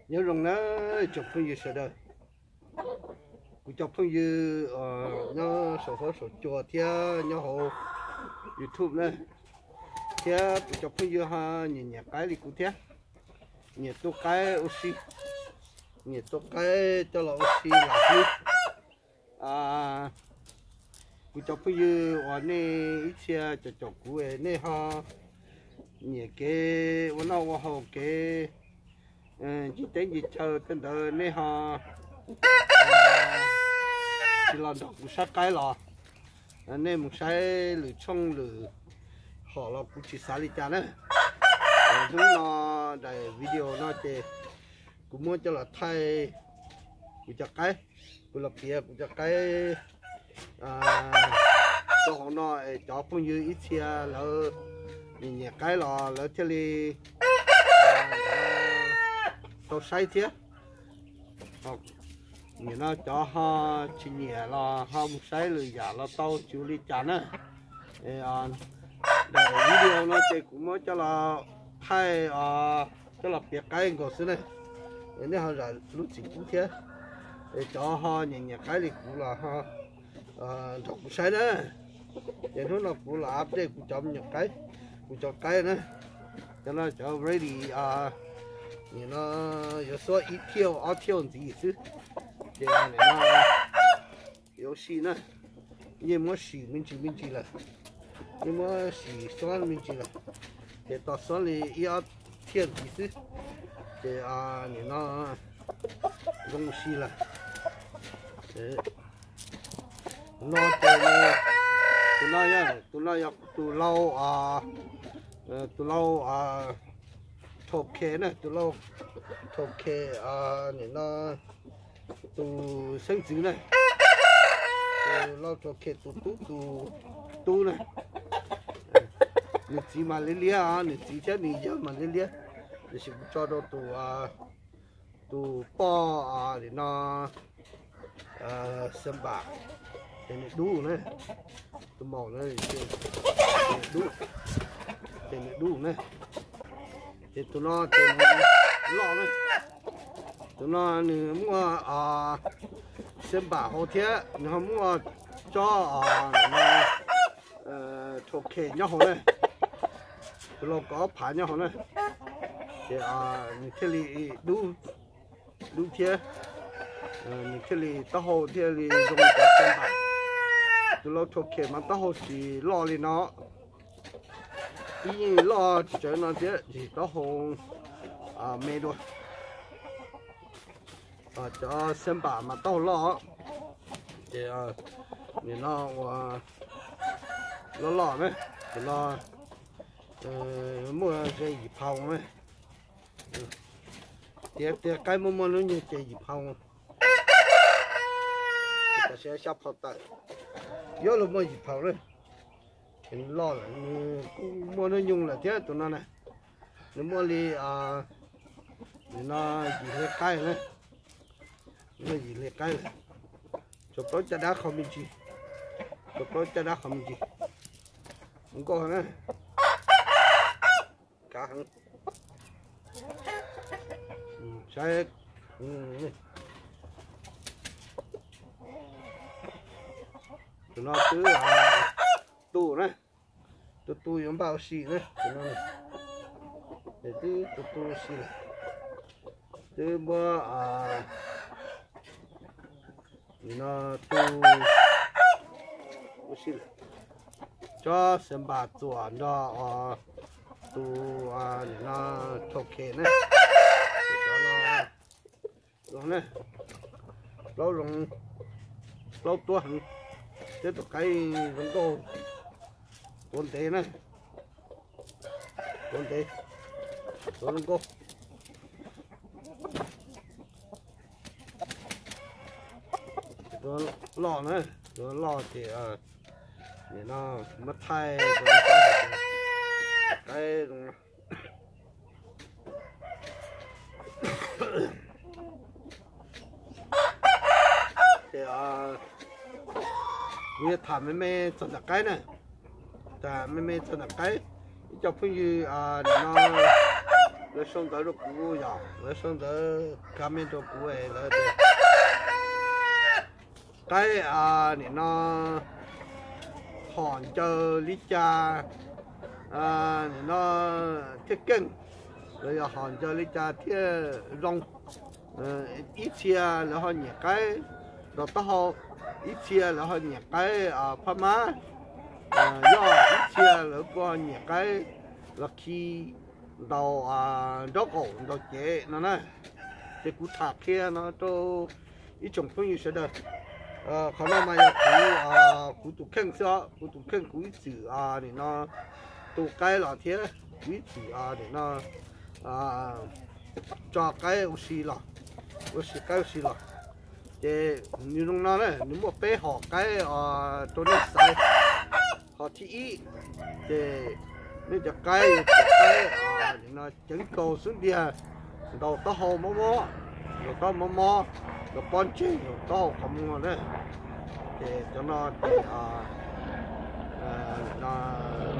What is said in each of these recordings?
Nyob zoo na tsoom phooj ywg sawv daws, kuv cov phooj ywg nyob saum huab saum cua thiab nyob hauv YouTube na, thiab kuv cov phooj ywg ho nyiam nyiam qaib li kuv thiab, nyiam tu qaib ua si, nyiam tu qaib coj los ua si lam hlwb. Kuv cov phooj ywg uas nej ib txhia caum caum kuv, nej ho nyiam kev ua noj ua haus, kev ncig teb ncig chaw tej ntawd, nej ho tsis los nrog kuv saib qaib los nej mus saib lwm tshooj lwm hom los kuv tsis xav li cas na. Hnub no daim video no ces kuv muab coj los thaij kuv cov qaib, kuv los piav kuv cov qaib rau hauv no es cov phooj ywg ib txhia lawv nyiam nyiam qaib los lawv thiaj li tau saib thiab. Nim no cov ho tsis nyiam los ho mus saib lwm yam los tau, tsis ua li cas na. Daim video no ces kuv muab coj los thaij, coj los piav qaib nkaus xwb na. Nej ho zam lub txim pub thiab. Es cov ho nyiam nyiam qaib li kuv los ho nrog kuv saib na. Ces hnub no kuv los update kuv cov me nyuam qaib, kuv cov qaib na. Cov no cov ready, nim no yuav xuab ib thiaus ob thiaus ntxiv xwb. Ces nim no yuav ua si na, yeej muab sim me ntsis me ntsis lawm, yeej muab sim xuab me ntsis lawm, ces tos xuab li ib ob thiaus ntxiv xwb, ces nim no zoo ua si lawm. Tus no ces, tus no yog, tus no yog tus lau, tus lau Thau Khe na, tus lau Thau Khe, nim no tus xeeb ntxwv na, tus lau Thau Khe tus tub, tus tub na. Nws txiv mas liab liab, nws txiv thiab nws yawg mas liab liab, tiam sis kuv tso rau tus, tus poj, nim no Xeeb Npam, ces nws dub na, tus maum na, ces nws dub, ces nws dub na. Ces tus no ces nws loj na, tus no nws muaj Xeeb Npam hauv thiab nws ho muaj tsob, nim no Thau Khe nyob hauv na, tus lau kaum ob phav nyob hauv na, ces nws thiaj li dub, dub thiab, nws thiaj li taub hau thiaj li zoo li cov Xeeb Npam. Tus lau Thau Khe mas taub hau tsis loj li no, ib yeej loj tsis tsawg no thiab, tsis taub hau me dua. Cov Xeeb Npam mas taub hau loj, ces nim no ua loj loj na, ces no muaj ze yim phaus na. Tias, tias qaib muaj muaj hnub nyoog ces yim phaus, tam sim xya phaus tawm, yuav luag muaj yim phaus na. Loj lawm, nws kuj muaj hnub nyoog lawm thiab tus no na. Nws muaj li, nim no yim hli qaib na, muaj yim hli qaib lawm. Tsuas plaub caj dab qhov me ntsis, tsuas plaub caj dab qhov me ntsis, nkauj na. Kav heev. Saib, tus no twb tu na, tus tu yuav npaj ua si na, tus no twb tus tu ua si lawm, twb muab nim no tu ua si lawm. Tsob Xeeb Npam txuam nrog tus, nim no Thau Khe na, cov no zoo na, plaub zoo, plaub tuab heev, thiab tus qaib zoo nkauj, tuav ntev na, tuav ntev, tuav zoo nkauj. Tus loj na, tus loj ces nim no muab thaij, qaib zoo. Ces kuv yuav tham me me txog ntawm qaib na, tham me me txog ntawm qaib. Ib co phooj ywg nim no Lawv sau ntawv rau kuv, yog lawv sau ntawv comment rau kuv es lawv tias qaib nim no hom ncaws li cas nim no thiaj keej, los yog hom ncaws li cas thiaj zoo. Ib txhia lawv ho nyiam qaib ntaus taub hau, ib txhia lawv ho nyiam qaib phab mab, yog ib txhia lawv kuj ho nyiam qaib los khi ntaus nraub qaum ntaus cev no na. Ces kuv tham qhia no rau ib tsoom phooj ywg sawv daws. Qhov no mas yog kuv, kuv tus kheej xwb os, kuv tus kheej kuv ib txwm nim no tu qaib los thiab kuv ib txwm nim no tso qaib ua si los, ua si qaib ua si los. Ces nws zoo no na, nws muaj peb hom qaib rau nej xaiv. Hom thib ib, ces nej cov qaib, cov qaib nim no ceev kaus xub ntiag, ntaus taub hau mob mob, ntaus taub hau mob mob, ntaus pob ntseg, ntaus taub hau qhov muag na. Ces cov no ces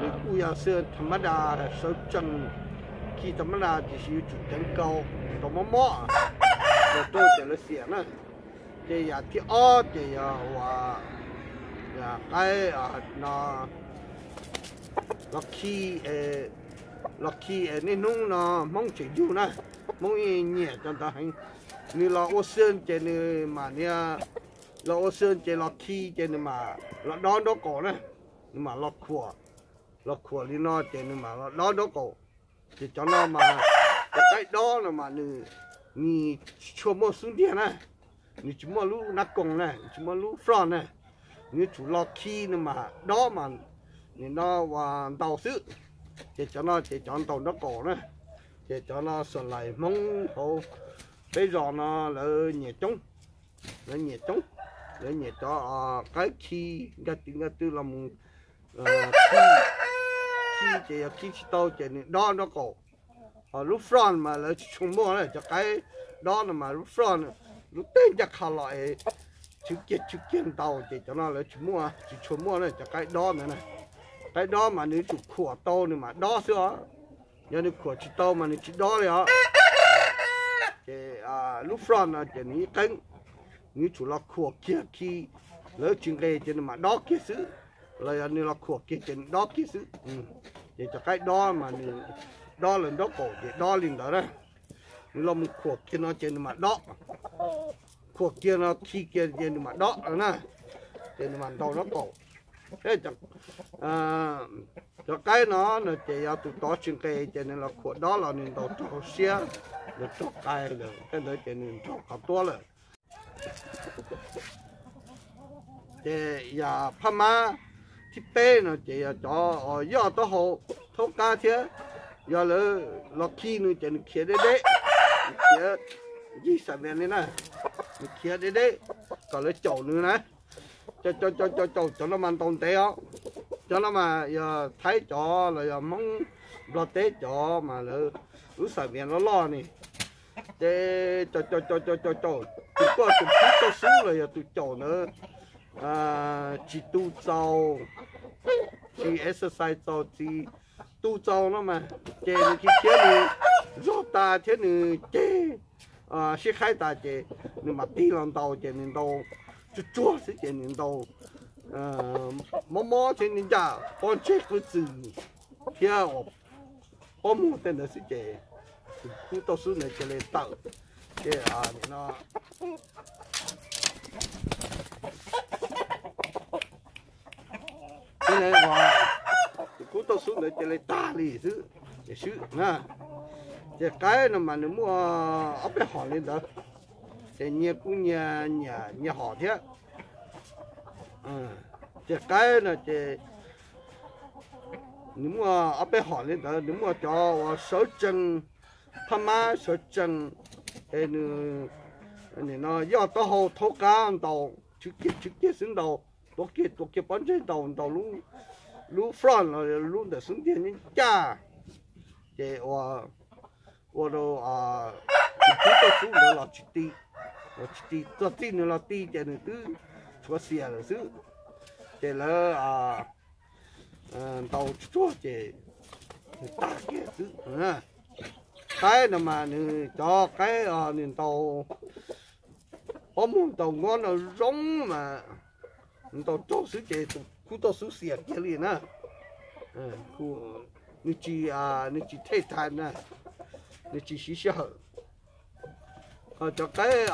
nws kuj yog xwb tham mab das sawv tsees, khi tham mab das tiam sis yuav tsum ceev kaus, ntaus mob mob, ntaus rau ces lawv xiam na. Ces yam thib ob ces yog uas qaib no los khi, los khi es niaj hnub no Hmoob tseem yug na, Hmoob nyiam cov ntawd heev. Nws los ua xwb ces nws mam niag, los ua xwb ces los khi ces nws mam los dob nraub qaum na, nws mam los khuam, los khuam li no ces nws mam los dob nraub qaum. Ces cov no mas, cov qaib dob no mas nws, nws tsis tshua muaj xub ntiag na, nws tsis muaj lub nab koos na, nws tsis muaj lub front na, nws yuav tsum los khi nws mam dob mas nim no uas ntaus xwb. Ces cov no ces cov ntaus nraub qaum na. Ces cov no xuam lais Hmoob hauv peb zos no lawv nyiam coob, lawv nyiam coob, lawv nyiam cov qaib khi nkag twg nkag twg los mus khi, ces yog khi tsis tau ces nws dob nraub qaum. Ho lub front mas lawv tsis tshua muaj na, cov qaib dob no mas lub front, lub teg ncaj qha los es tswv kiag tswv kiag ntaus ces cov no lawv tsis muaj, tsis tshua muaj na, cov qaib dob ntawd na. Qaib dob mas nws yuav tsum khuam tau nws mam dob xwb os. Yog nws khuam tsis tau mas nws tsis dob li os. Ces lub front no ces nws ib qeeb, nws yuav tsum los khuam kiag khi, lawv tsis nqes ces nws mam dob kiag xwb, los yog nws los khuam kiag ces nws dob kiag xwb. Ces cov qaib dob mas nws dob lawv nraub qaum ces dob li ntawd na. Nws los mus khuam kiag no ces nws mam dob, khuam kiag no khi kiag ces nws mam dob na, ces nws mam ntaus nraub qaum. Cov qaib no no ces yog tus tod tsis nqes ces nws los khuam dob los nws ntaus raug siab, nws raug qai lawm, tej ntawd ces nws nrog qhov tuab lawm. Ces yog phab mab thib peb no ces yog cov yoj taub hau thaub qab thiab, yog lawv los khi nws ces nws khiav deb deb, nws khiav ncig xam vias li na, nws khiav deb deb kom lawv caum nws na. Caum caum caum caum caum cov no mas ntaus ntev os. Cov no mas yog Thaib cov los yog Hmoob Nplog teb cov mas lawv lub xam vias loj loj ni. Ces caum caum caum caum caum caum, tus kuj tus khub tauj xub los yog tus caum ntawd tsis tu txaus, tsis exercise txaus, tsis tu txaus no mas, ces nws khiav khiav nws zog tas thiab nws ceg sib qhaib tas ces nws mam tig los ntaus ces nws ntaus tsuag tsuag xwb ces nws ntaus mob mob thiab nws ncaj pob ntseg qw txwm thiab uas pob muag tej ntawd xwb ces tus khub tauj xub ntawd cia li tawm. Ces nim no tus khub tauj xub ntawd cia li tag li xwb, ces swb na. Ces qaib no mas nws muaj ob peb hom li ntawd, ces nyias kuj nyias nyiam nyias hom thiab. Ces qaib no ces nws muaj ob peb hom li ntawd, nws muaj cov uas sawv tsees, phab mab sawv tsees, es nws nim no yoj taub hau thaub qab ntaus tswv kiag tswv kiag xwb ntaus, tua kiag tua kiag pob ntseg ntaus ntaus lub front los lub ntawm xub ntiag ncaj. Ces ua rau tus khub tauj xub ntawd los tsis ti, los tsis ti, txog txij nws los ti ces nws twb tshuav xiam lawm xwb. Ces lawv ntaus tsuag tsuag ces nws tag kiag xwb. Qaib no mas nws cov qaib nws ntaus, pob muag ntaus nkob no zoo mas ntaus raug xwb ces tus khub tauj xub xiam kiag li na. Nws tsis, nws tsis thej thas na, nws tsis siv sij hawm. Ho cov qaib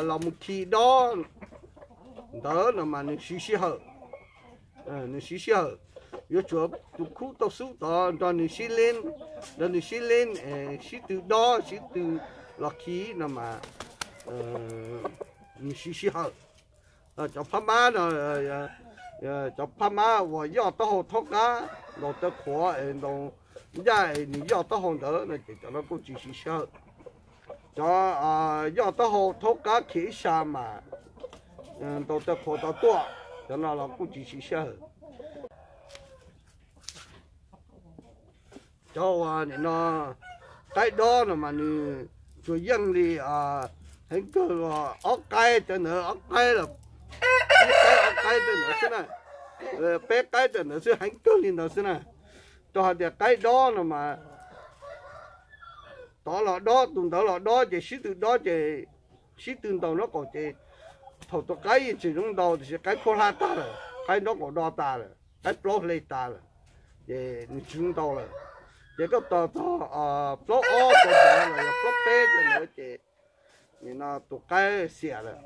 los mus khi dob ntawd no mas nws siv sij hawm, nws siv sij hawm. Yuav tsum tus khub tauj xub tod nrog nws sib leeb, nrog nws sib leeb, sib tw dob sib tw los khi no mas nws siv sij hawm. Cov phab mab no, cov phab mab uas yoj taub hau thaub qab ntaus taw qhuav es ntaus ncaj es nws yoj taub hau ntawd no ces cov no kuj tsis siv sij hawm. Cov yoj taub hau thaub qab khiav ib sab mas ntaus taw qhuav tod tuaj, cov no los kuj tsis siv sij hawm. Cov uas nim no qaib dob no mas nws tsuas yeej li heev kawg los ob qaib cov ntawd, ob qaib los, ib qaib ob qaib cov ntawd xwb na, peb qaib cov ntawd xwb, heev kawg li ntawd xwb na. Rau hais tias qaib dob no mas tod los dob, tus ntawd los dob ces sib tw dob ces sib tw ntaus nraub qaum ces thaum tus qaib yeej tseem zoo ntaus tiam sis qaib khuab hlab tag lawm, qaib nraub qaum do tas lawm, qaib plaub hle tas lawm, ces nws tsis zoo ntaus lawm. Ces koj tos txog plaub ob cov ntawd los yog plaub peb cov ntawd ces nim no tus qaib xiam lawm,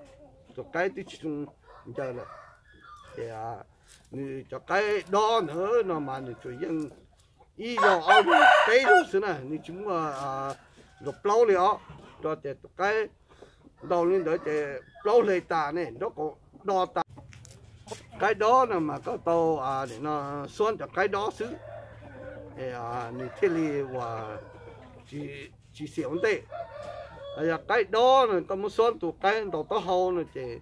tus qaib twb tsis zoo ncaws lawm. Ces nws cov qaib dob ntawd no mas nws tsuas yeej ib zaug ob zaug peb zaug xwb na, nws tsis muaj zaug plaub li os. Rau tias tus qaib ntaus li ntawd ces plaub hle tas ne, nraub qaum do tas. Qaib dob no mas koj tau nim no xuab cov qaib dob xwb, nws thiaj li uas tsis xiam ua ntej. Yog qaib dob no koj muab xuab tus qaib ntaus taub hau no ces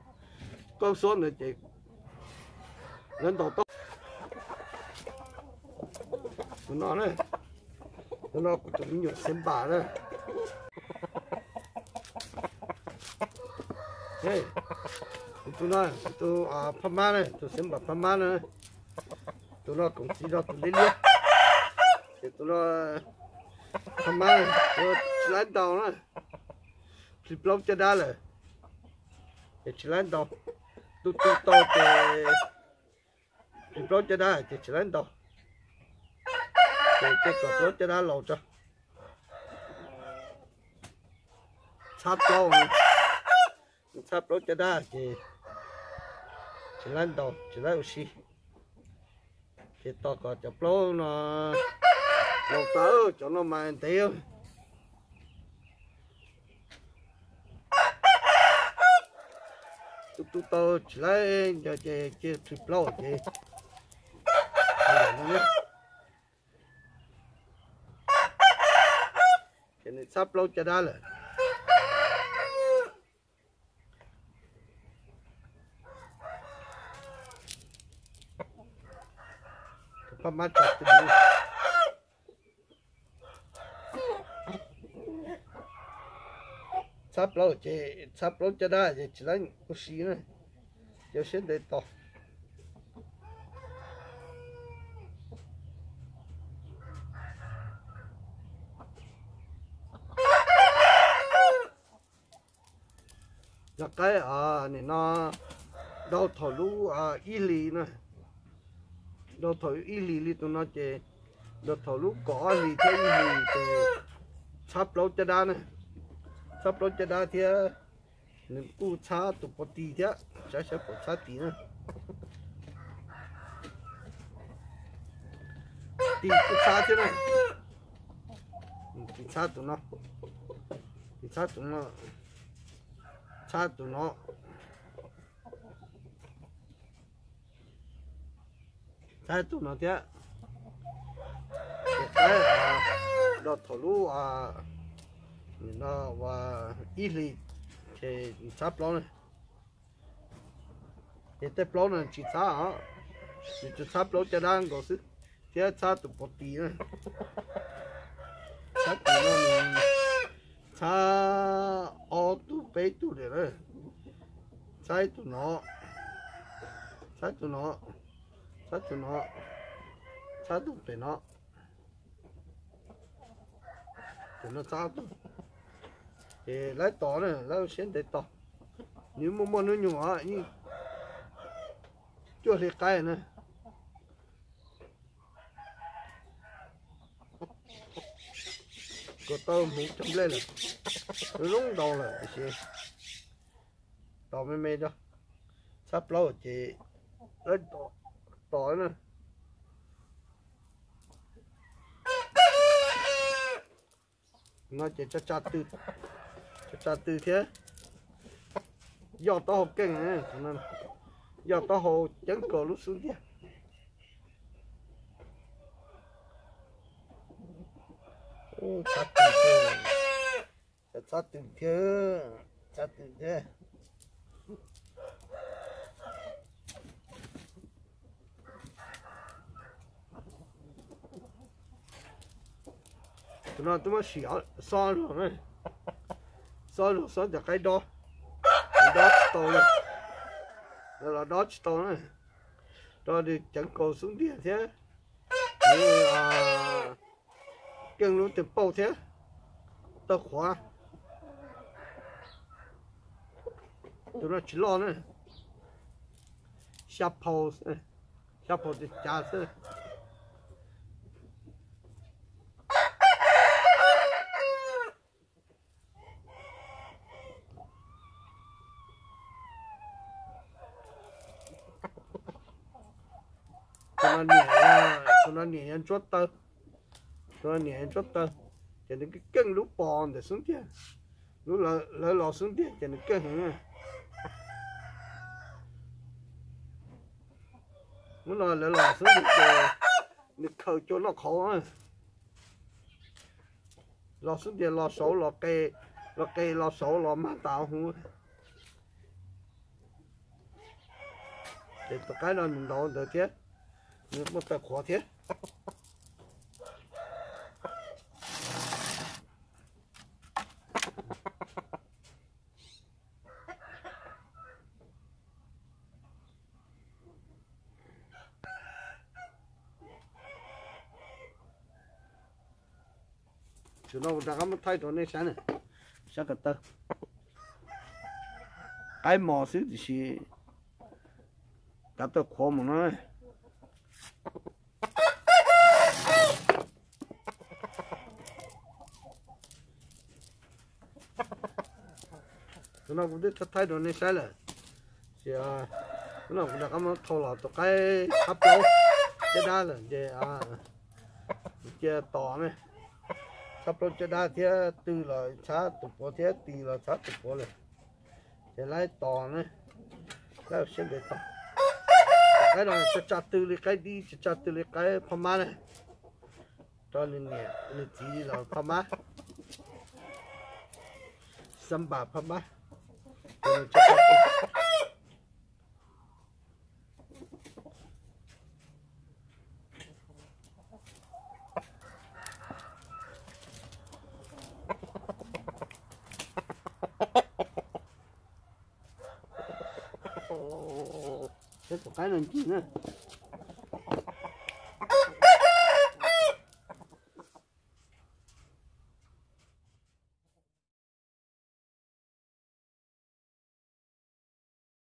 koj xuab ntawd ces lawv ntaus taub. Tus no na, tus no kuv tus me nyuam xeev npam na. Tus no, tus phab mab na, tus xeev npam phab mab na. Tus no koom txiv rau tus liab liab. Ces tus no phab mab tsis laib ntaus na, plhis plaub caj dab lawm, ces tsis laib ntaus. Tus tus tau ces plhis plaub caj dab ces tsis laib ntaus. Ces tej kom plaub caj dab laus tso. Txhab plaub, txhab plaub caj dab ces tsis laib ntaus, tsis laib ua si. Ces tos kom cov plaub no laus tas, cov no mas ntev. Tus tus tau tsis laib ncaws ces cia plhis plaub ces ces nws txhab plaub caj dab lawm. Tus phab mab tso tus txhab plaub ces txhab plaub caj dab ces tsis laib ua si na, cov siab ntev tos. Cov qaib nim no rau thaum lub ib hlis na, rau thaum ib hlis li tus no ces rau thaum lub kaum ob hlis thiab ib hlis ces txhab plaub caj dab na, txhab plaub caj dab thiab nws kuj txhab tus pov tis thiab, saib saib puas txhab tis na. Tis kuj txhab thiab na. Tis txhab tus no, tis txhab tus no, txhab tus no, txhab tus no thiab. Ces qaib rau thaum lub nim no ua ib hlis ces txhab plaub na. Ces tej plaub no tsis txhab os, nws tsuas txhab plaub caj dab nkaus xwb, thiab txhab tus pov tis na. Txhab tus no nws txhab ob tug peb tug lawm na. Txhab tus no, txhab tus no, txhab tus no, txhab tus pem no. No txhob, ces lawv tos na, lawv siab ntev tos. Nws muaj muaj hnub nyoog os, yeej cuaj hli qaib na. Kuv tau hmoov cog nplej lawm, zoo ntau lawm tiam sis tos me me rau. Txhab plaub ces lawv tos na. No ces tsa tsa tw, tsa tsa tw thiab. Yoj taub hau keej, yoj taub hau ceeb kaus lub xub ntiag. Txhob tw thiab, txhob tw thiab, txhob tw thiab. Tus no twb muab sim xob zog na, xob zog xob cov qaib dob, dob tsis tau li, los dob tsis tau na, rau nws ceev kaus xub ntiag thiab, keej lub tes pauj thiab, tau qhuav. Tus no tsis loj na, xya phau, xya phau cav xwb. Tus no niam, tus no niam yog ntsuab taw, tus no niam yog ntsuab taw, ces nws keej lub pos ntawm xub ntiag, lub lawv los xub ntiag ces nws keej heev. Hnub no lawv los xub ntiag ces nws khaws cua noj qhauv. Los xub ntiag los saud los qe, los qe los saud los mag tas huv. Ces tus qaib no nws ntaus ntawd thiab, nws muaj taw qhuav thiab. Tus no kuv rov qab muab thaij rau nej saib na, saib ko taw. Qaib mos xwb tiam sis kav taw qhuav mus no. Tus no kuv twb thaij rau nej saib lawm, tab sis hnub no kuv rov qab muab thau los tus qaib txhab plaub caj dab lawm ces cia tos ne. Txhab plaub caj dab thiab tw los txhab tus puav thiab tis los txhab tus puav lawm, ces lawv tos ne, lawv siab ntev tos. Qaib no tsa tsa tw li qaib dib, tsa tsa tw li qaib phab mab na, rau nws niam nws txiv los phab mab, xab npas phab mab. Saib tus qaib no ncig na.